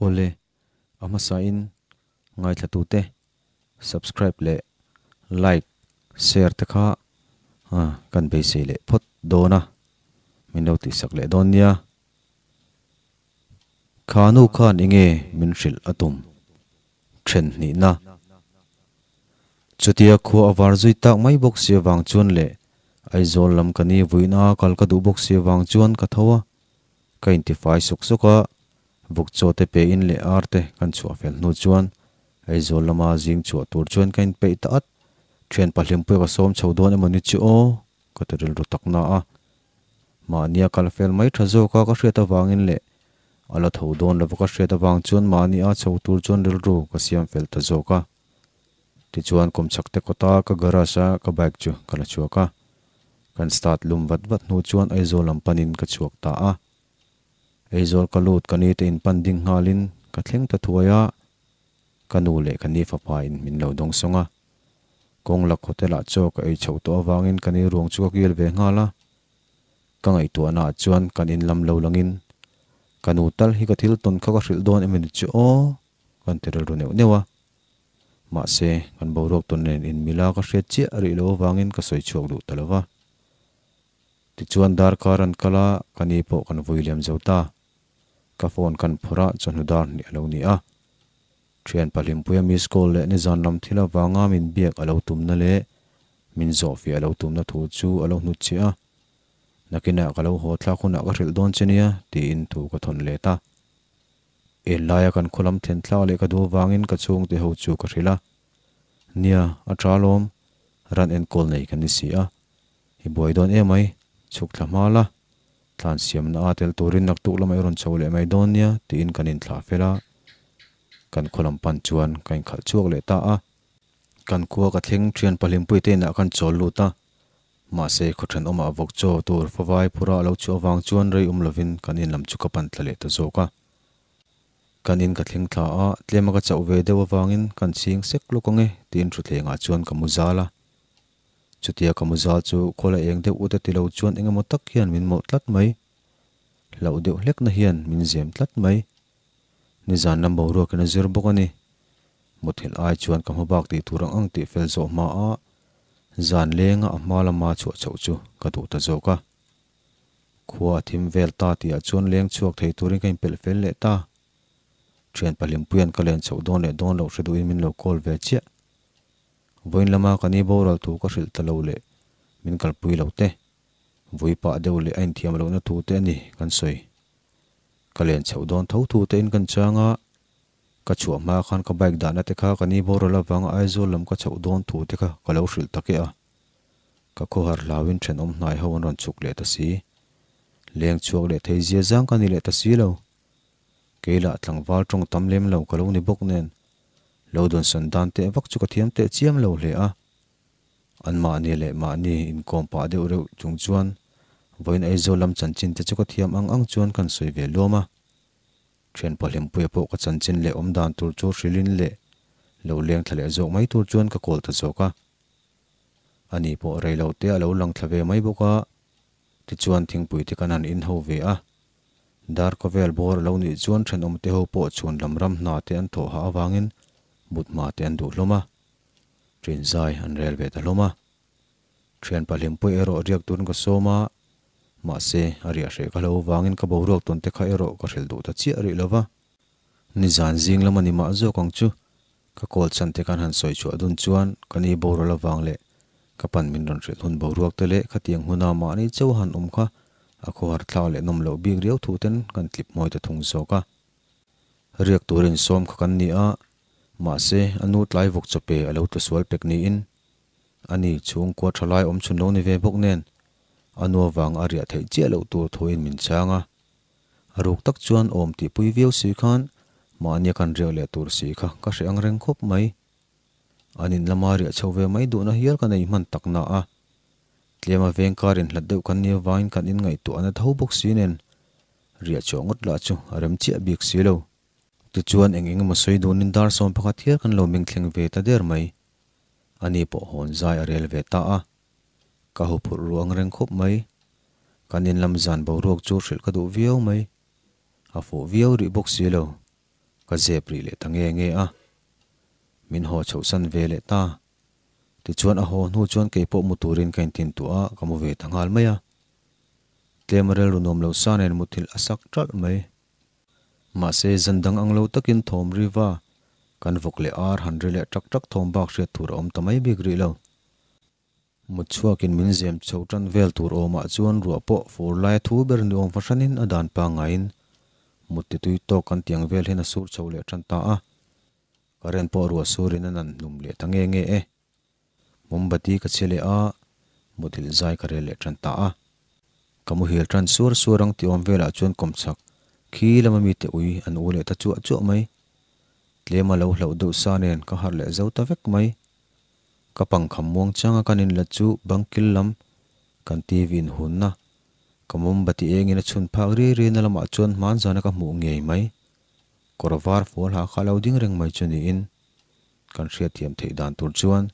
Awle, a hmasain ngaithlatute subscribe leh like, share te kha kan beisei leh phawt dawn a, min lo tihsak leh dawn nia. Kha nu khan enge min hrilh a tum then hnihna. Chutia khua a var zui tak mai bawk si avang chuan leh Aizawl lam ka ni vuina kal ka duh bawk si avang chuan ka tho a, ka intifai suk suk a, vuk chaw te pe in leh ar te kan chhuah fel hnu chuan Aizawl lama zing chhuah tur chuan ka inpeih ta at. Thian pahlimpuia ka sawm chho dawn emaw ni chu aw, ka ti rilru tak na a. Mahnia kal fel mai tha zawka ka hriat avangin leh a la tho dawn lova ka hriat avang chuan mahnia chho tur chuan rilru ka siam fel ta zawk a. Tichuan kawmchhak te kawta ka garage a ka bike chu ka la chhuak a. Kan start lum vat vat hnu chuan Aizawl lam panin ka chhuak ta a. Aizawl ka lut ka ni te in pan ding nghalin ka thleng ta thuai a, ka nu leh ka ni fapa in min lo dawng sawng a. Kawng lak hotel ah chaw ka ei chhoh tawh avangin ka ni ruang chu ka kil ve nghal a. Ka ngaihtuahna ah chuan kan in lam lo langin ka nu tal hi ka thil tawn kha ka hrilh dawn emaw ni chu aw kan ti rilru neuh neuh a. Mahse, kan boruak tawn nen in mila ka hriat chiah rih lo avangin ka sawi chhuak duh ta lo va. Tichuan darkar an kal a, ka ni pawh kan vui liam zo ta. Ka phone kan phawrh a, chawhnu dar hnih a lo ni a. Thian Pahlimpuia miss call leh nizan lam thil avanga min biak a lo tumna leh min zawhfiah a lo tumna thu chu a lo hnut chiah a. Nakinah ka lo haw thlak hunah ka hrilh dawn che nia, tiin thu ka thawn let a. En laia kan khaw lam then thlak leh ka duh avangin ka chhungte ho chu ka hrilh a. Nia, a tha alawm, ran enkawl nei kan ni si a. I buai dawn emai, chhuk thla hma la. Tlan siamna a tel turin naktuk lamah i rawn chho leh mai dawn nia tiin kan inthlah fel a. Kan khaw lam pan chuan ka inkhalh chhuak leh ta a. Kan khua ka thleng thian pahlimpuite inah khan chawl lut a. Mahse, khaw thenawmah vawk chaw tur favai phura a lo chhuah avang chuan rei awm lovin kan in lam chu ka pan tla leh ta zawk a. Kan in ka thleng thla a, tlema ka chauh ve deuh avangin kan chhing sek lawk ang e tiin thutthlengah chuan ka mu zal a. Chutia ka muzal chu khawl a eng deuh ut a ti lo chuan engemaw tak hian min mawlh tlat mai. Hlauh deuh hlekna hian min zem tlat mai. Nizan lam boruakin a zir bawk a ni. Muthilh ai chuan ka hma bak tih tur ang ang tih fel zawh hma a, zan lenga a hma lama chhuah chhoh chu ka duh ta zawk a. Khua a thim vel ta tihah chuan leng chhuak thei turin ka inpelh fel leh ta. Thian Pahlimpuia'n ka len chhoh dawn leh dawn loh hre duhin min lo call ve chiah. Vawiin lama ka ni boral thu ka hrilh ta lo leh min kalpui lo te, vui pah deuh leh a inthiam lohna thu te a ni kan sawi. Ka len chhoh dawn tho thu te in kan chang a, ka chhuah hma khan ka bike dahna te kha ka ni boral avanga Aizawl lam ka chhoh dawn thu te kha ka lo hrilh tak e a. Ka khawhar hlauin thenawm hnai ho an rawn chhuk leh ta si. Leng chhuak leh thei zia zang ka ni leh ta si lo. Kei lah tlangval tawng tam lem lo ka lo ni bawk nen, lo dawnsawn dan teh vak chu ka thiam teh chiam lo hle a. An mahni leh mahni inkawm pah deuh reuh chung chuan vawiin Aizawl lam chanchin te chu ka thiam ang ang chuan kan sawi ve luam a. Thian Pahlimpuia pawh ka chanchin leh awm dan tur chu hrilhin leh lo leng thla leh zawk mai tur chuan ka kawl ta zawk a. Ani pawh rei lo te a lo lang thla ve mai bawk a, tichuan thingpui te kan han in ho ve a. Dar khawvel bawr a lo nih chuan thenawmte ho pawh chhun lam ram hna te an thawh hah avangin mut hma te an duh hlawm a, ṭin zai an rel ve ta hlawm a. Ṭhian pahlimpui erawh riak turin ka sawm a, mahse a riah hreh ka hlo avangin ka boruak tawn te kha erawh ka hrilh duh ta chiah rih lo va. Nizan zing lam a ni mah zawk ang chu, ka call chhan te khan han sawi chhuah dun chuan ka ni boral avang leh ka pan min rawn hrilh hun boruak te leh khatiang huna mahni chauh han awm kha a khawhar thlak leh nawm loh bik riau thu ten kan tlip mawi ta thung zawk a. Riak turin sawm kha kan ni a, mahse a nu tlai vawk chawpe a lo tla sual pek niin ani chhungkua tha lai awm chhun lo ni ve bawk nen a nu avang a riah theih chiah loh tur thuin min chhang a. A ruk tak chuan awm tihpui viau si khan mahnia kan riak leh tur si kha ka hre ang reng khawp mai. An in lama riah chho ve mai duhna hial ka nei hman tak na a. Tlema veng kar inhlat deuh kan nia vangin kan inngaihtuah a na tho bawk si nen riah chhuah ngawt lah chu a rem chiah bik si lo. Tichuan eng eng emaw sawi dunin dar 11 hial kan lo meng thleng ve ta der mai. Ani pawh hawn zai a rel ve ta a. Ka hu phurh ru ang reng khawp mai. Kan in lam zan boruak chu hrilh ka duh viau mai. A fuh viau rih bawk si lo. Ka zep rih leh ta nge nge a. Min haw chhohsan ve leh ta. Tichuan a haw hnu chuan kei pawh mu turin ka intin tuah a, ka mu ve ta nghal mai a. Tlem a rilru nuam lo sa nen muthilh a sak ṭalh mai. Mahse zan dang ang lo takin thawm riva kan vawk leh ar han ri leh ṭak ṭak thawm bak hriat tur a awm ta mai bik rih lo. Mut chhuakin min zem chho tan vel tur awmah chuan ruah pawh fur laia thu ber ni awm fahranin a dan pangaiin mut ti tui tawk kan tiang vel hian a sur chho leh tan ta a. Current pawh ruah surin a nan hnum leh ta nge nge e. Mombati ka chhe leh a, muthilh zai ka rel leh tan ta a. Ka muhil tan suar suar ang tih awm velah chuan kawmchhak khi lama mite ui an u leh ta chuah chuah mai. Tlema lo hlauh deuh sa nen ka harh leh zo ta vek mai. Ka pangkham muang changa kan inlet chu bangkil lam kan TV in hunna ka mombati engin a chhun phak riai riai na lamah chuan hmanzana ka hmuh ngei mai. Kawr var fual ha kha lo ding reng mai chu niin kan hriatthiam theih dan tur chuan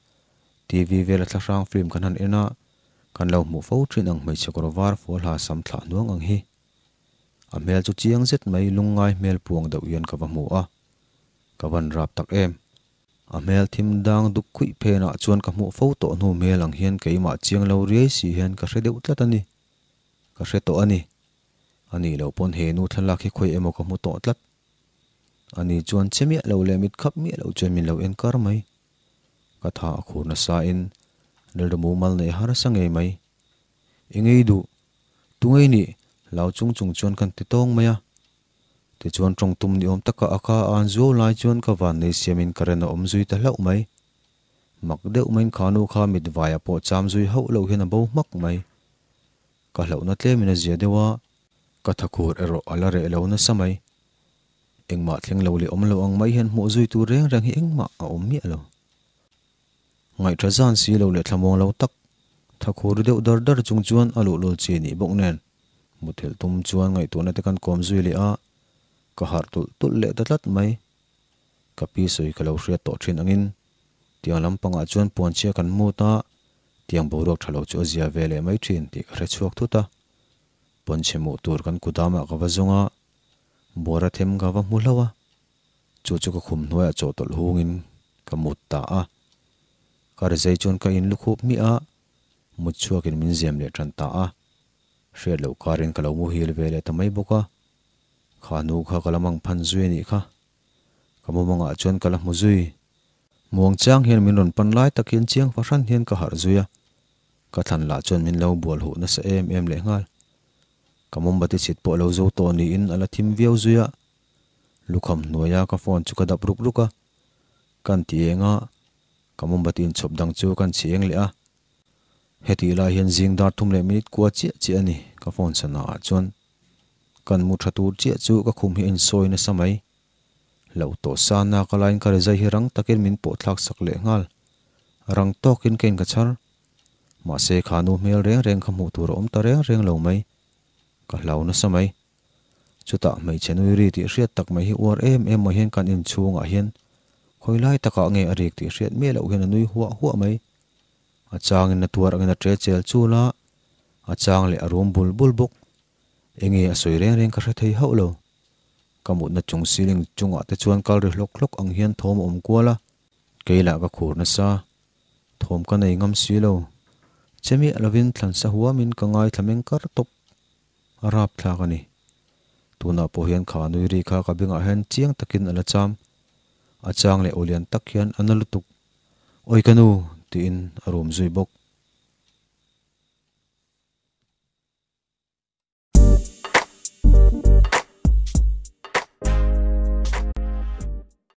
TV vela thlahrang film kan han en a, kan lo hmuh fo thin ang hmeichhe kawr var fual ha sam thlah hnuang ang hi. A hmel chu chiang zet mai lungngai hmel puang deuh hian ka va hmu a, ka van rap tak em. A hmel thim dang duk khuih phenah chuan ka hmuh fo tawh hnu hmel ang hian keimah chiang lo riai si hian ka hre deuh tlat a ni. Ka hre tawh a ni. A nih loh pawn he nu thlalak hi khawi emaw ka hmu tawh tlat. A ni chuan che miah lo leh mit khap miah loh chuan min lo en kar mai. Ka tha a khur nasa in rilru mumal neih harsa ngei mai. I ngei duh, tu ngei nih hlau chung chung chuan kan ti tawng mai a. Tichuan tawng tum ni awm taka a kha a an zuau lai chuan ka van nei siamin ka ren a awm zui ta hlauh mai. Mak deuh maiin kha nu kha mit vaiah pawh cham zui hauh loh hian a bo hmak mai. Ka hlauhna tlemin a zia deuh a, ka thakhur erawh a la reh lo nasa mai. Engmah thleng lo leh awm lo ang mai hian hmuh zui tur reng reng hi engmah a awm miah lo. Ngaihṭha zan si lo leh thlamuang lo tak, thakhur deuh dar dar chung chuan a luhlul chi nih bawk nen muthilh tum chuan ngaihtuahna te kan kawm zui leh a, ka harh tulh tulh leh ta tlat mai. Ka pi sawi ka lo hriat tawh ṭhin angin tiang lampangah chuan puanchhia kan mut a, tiang boruak ṭha lo chu a zia ve leh mai ṭhin tih ka hre chhuak thut a. Puanchhe muh tur kan kudamah ka va zawng a, buara them ka va hmu hlauh a, chu chu ka khum hnuaiah chawhtawlh hungin ka mut ta a. Ka rizai chuan ka inlukhup hmiah a, mut chhuakin min zem leh ṭan ta a. Hriat loh karin ka lo muhil ve leh ta mai bawk a, kha nu kha ka la mang phan zui a nih kha. Ka mumangah chuan ka la hmu zui. Muang chiang hian min rawn pan lai tak hian chiang fahran hian ka harh zui a, ka thlan lah chuan min lo bual huh nasa em em leh nghal. Ka mombati chhit pawh lo zo tawh niin a la thim viau zui a, lukham hnuaia ka phone chu ka dap ruk ruk a, kan ti eng a, ka mombati inchhawp dang chu kan chhi eng leh a. Hetih lai hian zing dar thum leh minute kua chiah chiah a ni ka phone sana ah chuan. Kan mu tha tur chiah chu ka khum hi a insawi nasa mai. Hlauh tawh sana ka laiin ka rizai hi rang takin min pawh thlak sak leh nghal. Rang tawkin ka inka chhar. Mahse kha nu hmel reng reng kha hmuh tur a awm ta reng reng lo mai. Ka hlau nasa mai. Chutah hmeichhe nui ri tih hriat tak mai hi uar em em mai hian kan inchhungah hian khawi lai takah nge a rik tih hriat miah loh hian a nui huah huah mai. A changin a tuar angin a ṭe chel chul a, a chang leh a rum bul bul bawk. Enge a sawi reng reng ka hre thei hauh lo. Ka mutna chung ceiling chungah te chuan kal ri hlawk hlawk ang hian thawm a awm kual a, kei lah ka khur nasa. Thawm ka nei ngam si lo. Che miah lovin thlansa huamin ka ngaithla meng kar tawp. A rapthlak a ni. Tunah pawh hian kha nui ri kha ka bengah hian chiang takin a la cham. A chang leh aw lian tak hian a na lutuk. Awi ka nu! tiin a rum zui bawk.